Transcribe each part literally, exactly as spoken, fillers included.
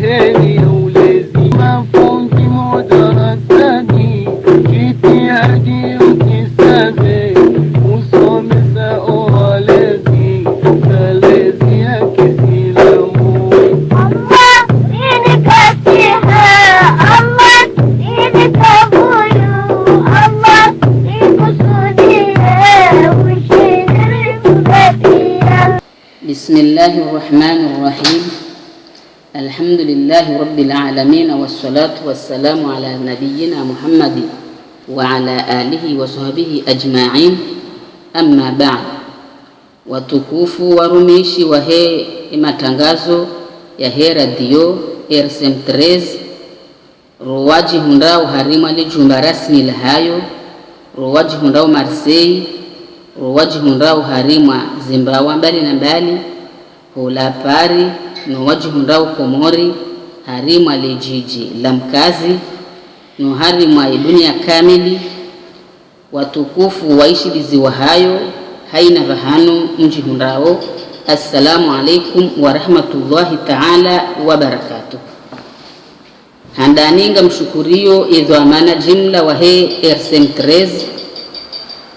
Eni ulezi mafundi madarasani, jitihadi ukisaze, usomesa owalezi, malezi ya kiislamu. Allah, ini katiha, Allah, ini kabuyu, Allah, ikusudiye, ushindiri kubatia. بسم الله الرحمن الرحيم. الحمد لله رب العالمين، والصلاة والسلام على نبينا محمد وعلى آله وصحبه أجمعين. أما بعد. Watukufu warumishi wahe ematangazo yahe radio R C M treize, ro wadjihundrao harimwa ledjumba rasmi lahayo, ro wadjihundrao Marseille, ro wadjihundrao harimwa zembawa mbali na mbali, ho la Paris, no wadjihundrao Komori, harimwa ledjidji la Mkazi, no harimwa yedunia kamili, watukufu waishilizi wahayo, haina pvahanu mdjihundrao, assalamu alaikum wa rahmatullahi taala wa barakatuh. Handani ngamshukuriyo edhwamana jimla wahe R C M treize,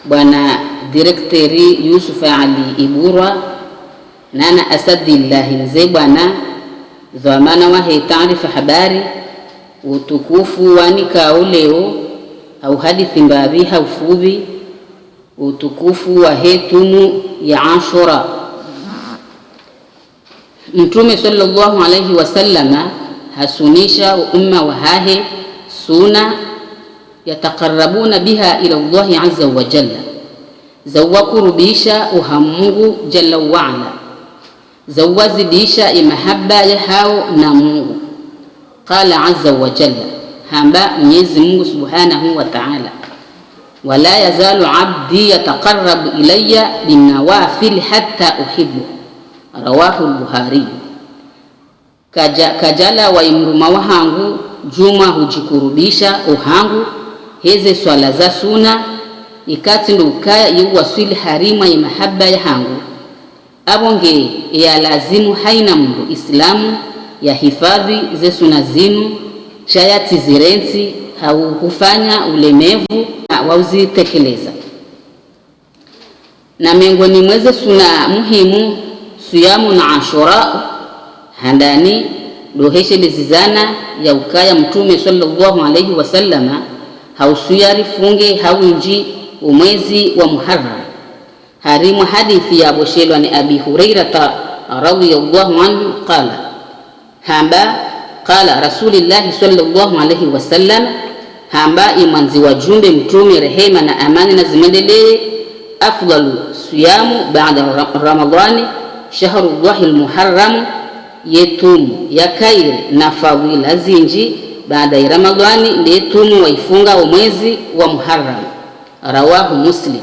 bwana direkteri Yusuf Ali Iburwa, nana Asadillahi Mze Bwana, dhwamana wahe taarifa habari, utukufu wanikao leo, hau hadisi mbapvi hau fupvi, utukufu wahe tumu ya Ashura. Mtrume swallallahu alayhi wa sallama hasunisha umma wahahe suna yatakarabuna biha ila Allahi azza wa jalla, za uwakurubisha oha Mungu jalla wa ala, za uwazidisha emahaba yahao na Mungu. Qala azza wa jalla, hamba Mnyezi Mungu subhanahu wa taala, ولا يزال عبدي يتقرب إلي بالنوافل حتى أحبه. رواه البخاري. Kadja-, kadjalawa emrumwa wahangu djuma hudjikurubisha ohangu heze swala za suna, ikatsi ndo ukaya yewaswili harimwa yemahaba yahangu. Apvo nge eyalazimu haina mndru islamu yahifadhwi ze suna zinu, sha yatsizirentsi hau hufanya ulemevu wa uzitekeleza. Na mengoni mweze suna muhimu, suyamu na Ashura, handani ndo heshelezizana ya ukaya Mtrume swallallahu alayhi wa sallama hausuya rifunge ha windji omwezi wa Muharram. Harimwa hadisi yapvoshelwa ni Abi Hurairata radhiyallahu anhu, qala, hamba, qala Rasulillahi swallallahu alayhi wa sallam, hamba emwandziwa jumbe Mtrume, rehema na amani nazimwendeleye, أفضل الصيام بعد رمضان شهر الله المحرم, yetumu ya kayiri na fadhwila zindji baada ya Ramadhwani nde yetumu waifunga omwezi wa Muharram. Rawahu Muslim.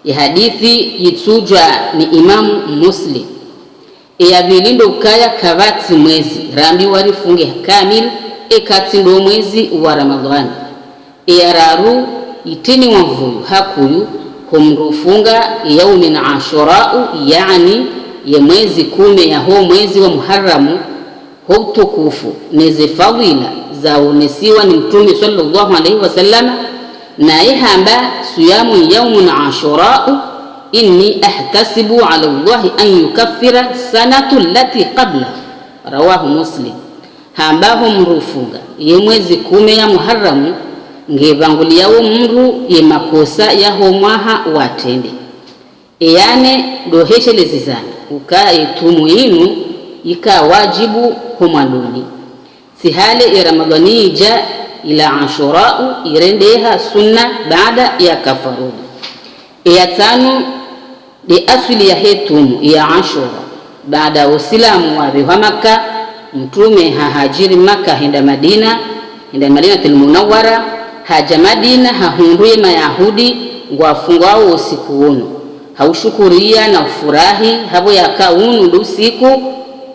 Ye hadisi yitsudjwa ni Imamu Muslim. Eya pvili ndo ukaya kapvatsi mwezi rambiwa rifunge kamili, ekatsi ndo mwezi wa Ramadhwani. Eya raru, yitiniwa mvuyu hakuu ho mndru ufunga yaumin Ashurau, yaani ye mwezi kume yaho mwezi wa Muharramu, ho utukufu neze fadhwila zaonesiwa ni Mtrume swallallahu alayhi wa sallam, naye hamba, صيام يوم عاشوراء إني أحتسب على الله أن يكفر السنة التي قبله. رواه مسلم. Hamba ho mndru ufunga ye mwezi kume ya Muharramu, ngepvanguliyao mndru ye makosa yaho mwaha watrende. Eya nne ndo heshelezizana ukaya yetumu yinu yika wadjibu ho mwandoni. Tsi hale ye Ramadhwani yidja, ila Ashurau yirendeha sunna baada yaka faradhwi. Eya tsanu nde aswili yahe tumu ya Ashura. Baada Usilamu wapvehwa Makka, Mtrume hahadjiri Makka henda Madina, henda Madinatul Munawwara, hadja Madina hahundru ye Mayahudi ngwafungwao usiku wunu. Ha ushukuriya na ufurahi hapvo yaka wunu ndo usiku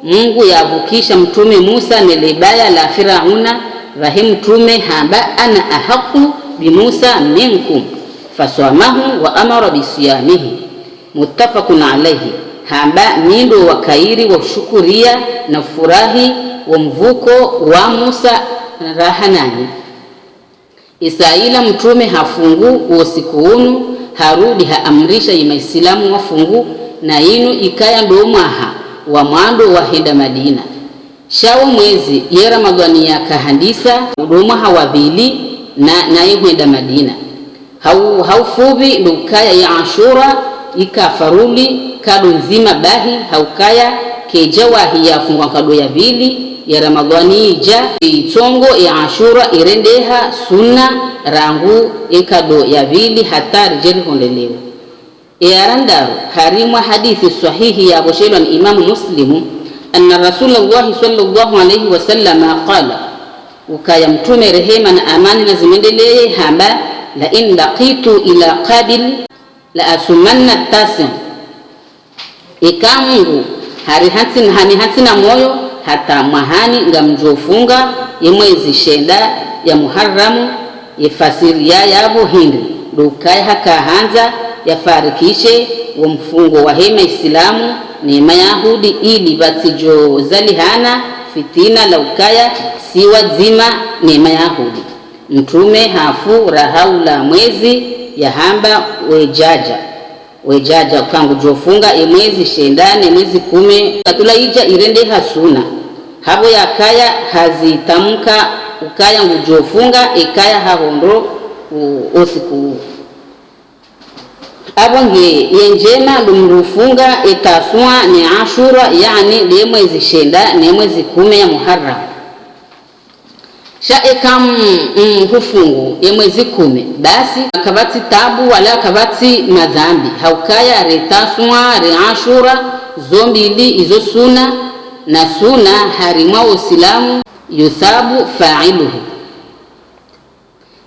Mungu yavukisha Mtrume Musa ne lebaya la Firauna, pvahe Mtrume hamba, أنا أحق بموسى منكم، فصامه وأمر بصيامه. متفق عليه. Hamba mi ndo wa kayiri wa ushukuriya na ufurahi Wo mvuko wa Musa raha nanyi. Isa ila mtrume hafungu wo usiku unu, harudi haamrisha ye maisilamu wafungu, na inu ikaya ndo mwaha wa mwando wa henda Madina. Sha wo mwezi ye Ramadhwani yakahandisa, ndo mwaha wa pvili na, naye hwenda Madina. Hau, haufupvi ndo ukaya ye Ashura ika faruli nkado ndzima bahi, haukaya kejawahi yafungwa nkado ya pvili ya Ramadhwani ija, itsongo ye Ashura irendeha suna rangu ye nkado ya pvili hata ridje rihondre leo. Ye ya randaru, harimwa hadisi swahihi yapvoshelwa ni Imamu Muslimu, أن رسول الله صلى الله عليه وسلم قال, ukaya mtrume, rehema na amani nazimwendeleye, hamba: لئن بقيت إلى قابل لأصومن التاسع. Eka Mungu hari hantsi, hani hantsi na moyo hata mwahani, ngamdjofunga ye mwezi shenda ya Muharramu. Ye fasiri ya yapvo hindri? Ndo ukaya hakahandza yafarikishe wo mfungo wahe maisilamu ne Mayahudi, ili pvatsidjozalihana fitina la ukaya si wadzima ne Mayahudi. Mtrume hafu raha ula mwezi, yahamba: wedjadja, wedjadja, uka ngudjofunga ye mwezi shenda ne mwezi kume. Katula ija irendeha suna. Hapvo yakaya hazitamka ukaya ngudjofunga, ekaya hahondro u-, usiku uwo. Apvo nge ye ndjema ndo mdru ufunga ye Tasua ne Ashura, yaani nde mwezi shenda ne mwezi kume ya Muharram. Sha eka m-, m-, hufungu ye mwezi kume, basi kapvatsi tabu wala kapvatsi madhambi, haukaya re Tasua, re Ashura, zo mbili izo suna, na suna harimwa wo usilamu, يثاب فاعله.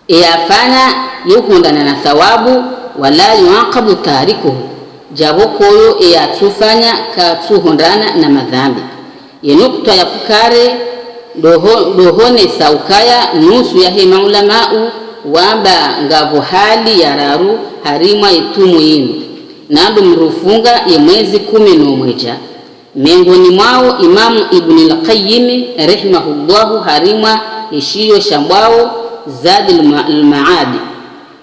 Eyafanya yuhundrana na thawabu, ولا يعاقب تاركه. Djapvo koyo eyatsufanya katsuhundrana na madhambi. Ye nukutwa ya fukare, ndo ho-, ndo honesa ukaya nusu yahe maulamau wamba ngapvo hali ya raru harimwa ye tumu yinu. Na ndo mdru ufunga ye mwezi kume no mwedja. Mengoni mwawo Imamu Ibn al-Qayyim, rahimahullahu, harimwa ye shiyo shambwawo Zadil Ma-, al-Ma'ad.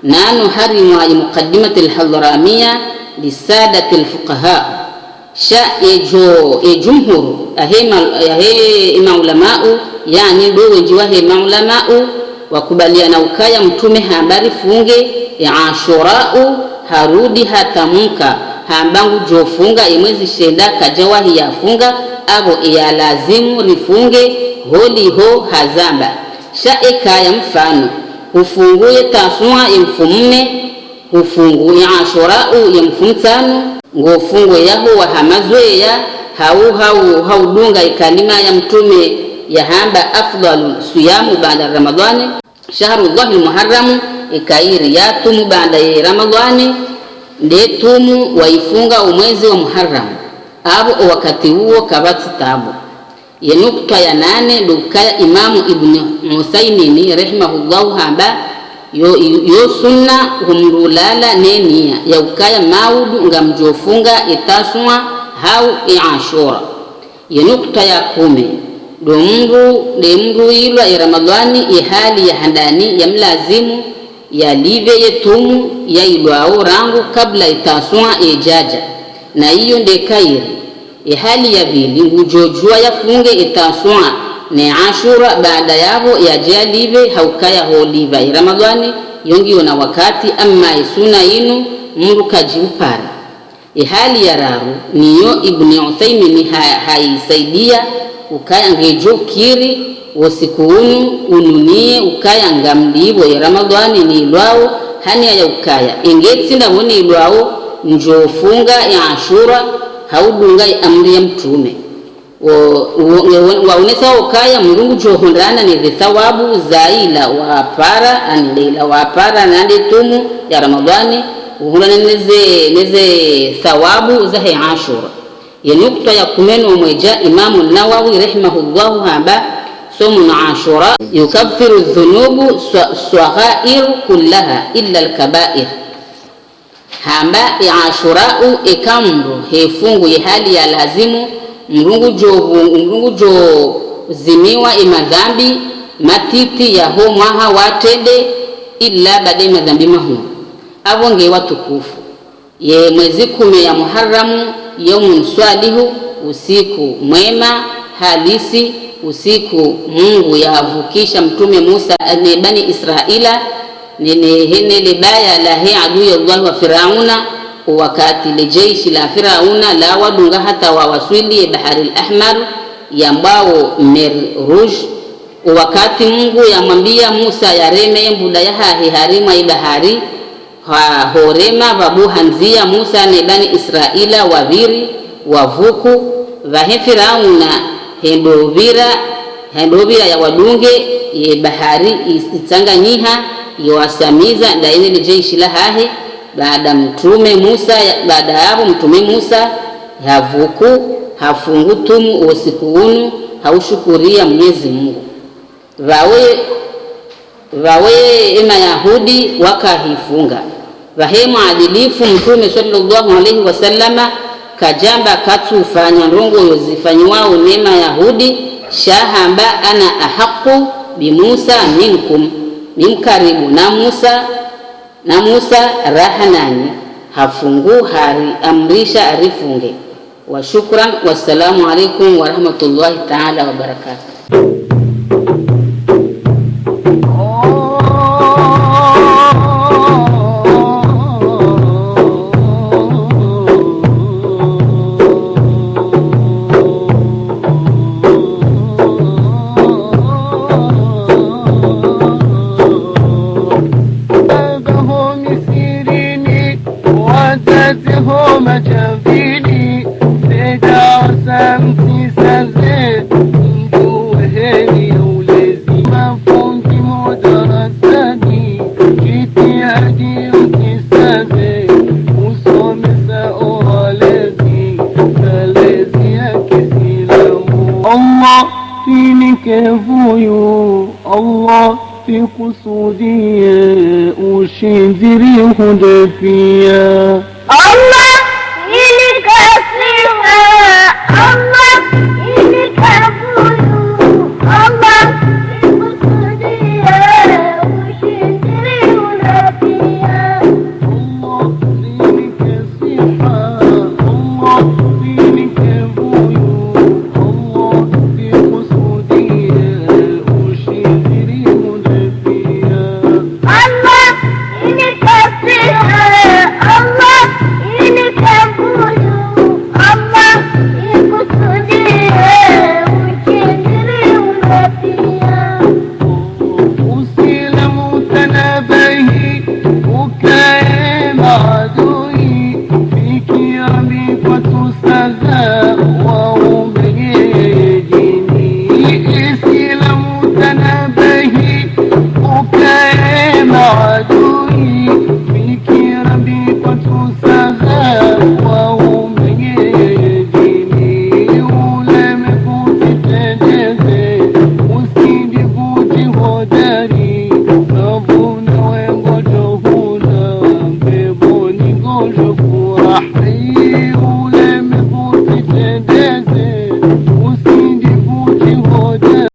Nanu harimwa ye Muqaddimat al-Hadhramiya li Sadat al-Fuqaha. Sha edjo, e jumhuru, yahe ma-, yahe maulamau, yaani ndo wendji wahe maulamau, wakubaliana ukaya mtrume hamba rifunge ye Ashurau, harudi hatamka hamba ngudjofunga ye mwezi shenda kadjawahi yafunga, apvo eya lazimu rifunge, holiho hazamba: sha ekaya mfano, hufungu ye Tasua ye mfumo nne, hufungu ye Ashurau ye mfumo tsanu, ngofungo yaho waha mazoweya, hau, hau, haudunga ye kalima ya mtrume yahamba: أفضل الصيام بعد رمضان شهر الله المحرم, eka iri ya tumu baanda ye Ramadhwani, nde tumu wayifunga o mwezi wa Muharram. Apvo o wakati uwo kapvatsi tabu. Ye nukutwa ya nane ndo ukaya Imamu Ibn Uthaymeen, rahimahullahu, hamba yo, yo sunna hu mdru ulala ne niya ya ukaya maudu ngamdjofunga ye Tasua hau ye Ashura. Ye nukutwa ya kume ndo mdru, nde mdru ilwa ye Ramadhwani ye hali ya handani ya mlazimu yalipve ye tumu yailwao rangu kabla ye Tasua yedjadja. Na iyo nde kairi. Ye hali ya pvili ngudjodjuwa yafunge ye Tasua ne Ashura, baanda yapvo yadje yalipve, haukaya holipva ye Ramadhwani yo ngiyo na wakati, amma ye suna yinu mdru kadji upara. Ye hali ya raru niyo Ibn Uthaymeen ha-, hayisaidia ukaya ngedjo kiri wo usiku unu ununiye ukaya ngamlipvo ye Ramadhwani nilwao, ha niya ya ukaya enge tsi ndapvo nilwao, ndjofunga ye Ashura, haudunga ye amri ya mtrume. Wo, wo, wo, waonesa ukaya mdru ngudjohundrana ne ze thawabu za ila wapara, ani nde ila wapara na nde tumu ya Ramadhwani, uhundrana ne ze, ne ze thawabu zahe Ashura. Ye nukutwa ya kume no mwedja, Imamu Nawawi rahimahullahu hamba: صوم عاشوراء يكفر الذنوب الص-، الصغائر كلها إلا الكبائر. Hamba ye Ashurau eka mdru hefungu ye hali ya lazimu, mdru ngudjo, mdru ngudjo Zimiwa ye madhambi matiti yaho mwaha watrende, ila baada ye madhambi mahuu. Apvo nge watukufu. Ye mwezi kume ya Muharramu, yaumun swalihu, usiku mwema halisi, usiku Mungu yavukisha Mtrume Musa ne Bani Israila, ne, ne, hene le baya lahe adui Allah wa Firauna, o wakati le jeshi la Firauna lawadunga hata wawaswili ye Bahari al-Ahmar, yambwao Mer Rouge, o wakati Mungu yamwambia Musa yareme ye mbuda yahahe harimwa ye bahari, ha, horema pvabuha ndzia Musa ne Bani Israila wapviri, wavuku, pvahe Firauna hendo pvira, hendo pvira yawadunge, ye bahari is-, itsanganyiha, yawasamiza, ndaye ne le jeshi lahahe, baada Mtrume Musa, ya-, baada yapvo Mtrume Musa, havuku, hafungu tumu wo usiku unu, haushukuria Mwenyezi Mungu. Pvawe, pvawe ye Mayahudi wakahifunga. Pvahe mwadilifu Mtrume swallallahu alayhi wa sallama, kajamba katsufanya ndrongoo zifanyiwao ne Mayahudi, sha hamba: "Ana ahaqqu bi Musa minkum." Mi mkaribu na Musa, na Musa raha nanyi, hafungu hariamrisha arifunge. Wa shukran, wassalamu alaykum wa rahmatullahi ta'ala wa barakatuh. Baba ho misirini, wazazi ho majavini, feda wa samti saze, mdru weheni ya ulezi, mafundi mo darasani, jitihadi ukisaze, usomesa o walezi, malezi ya kisilamu. Allah, twinike vuyu, Allah, twikusudie ushindzi rihundre pia.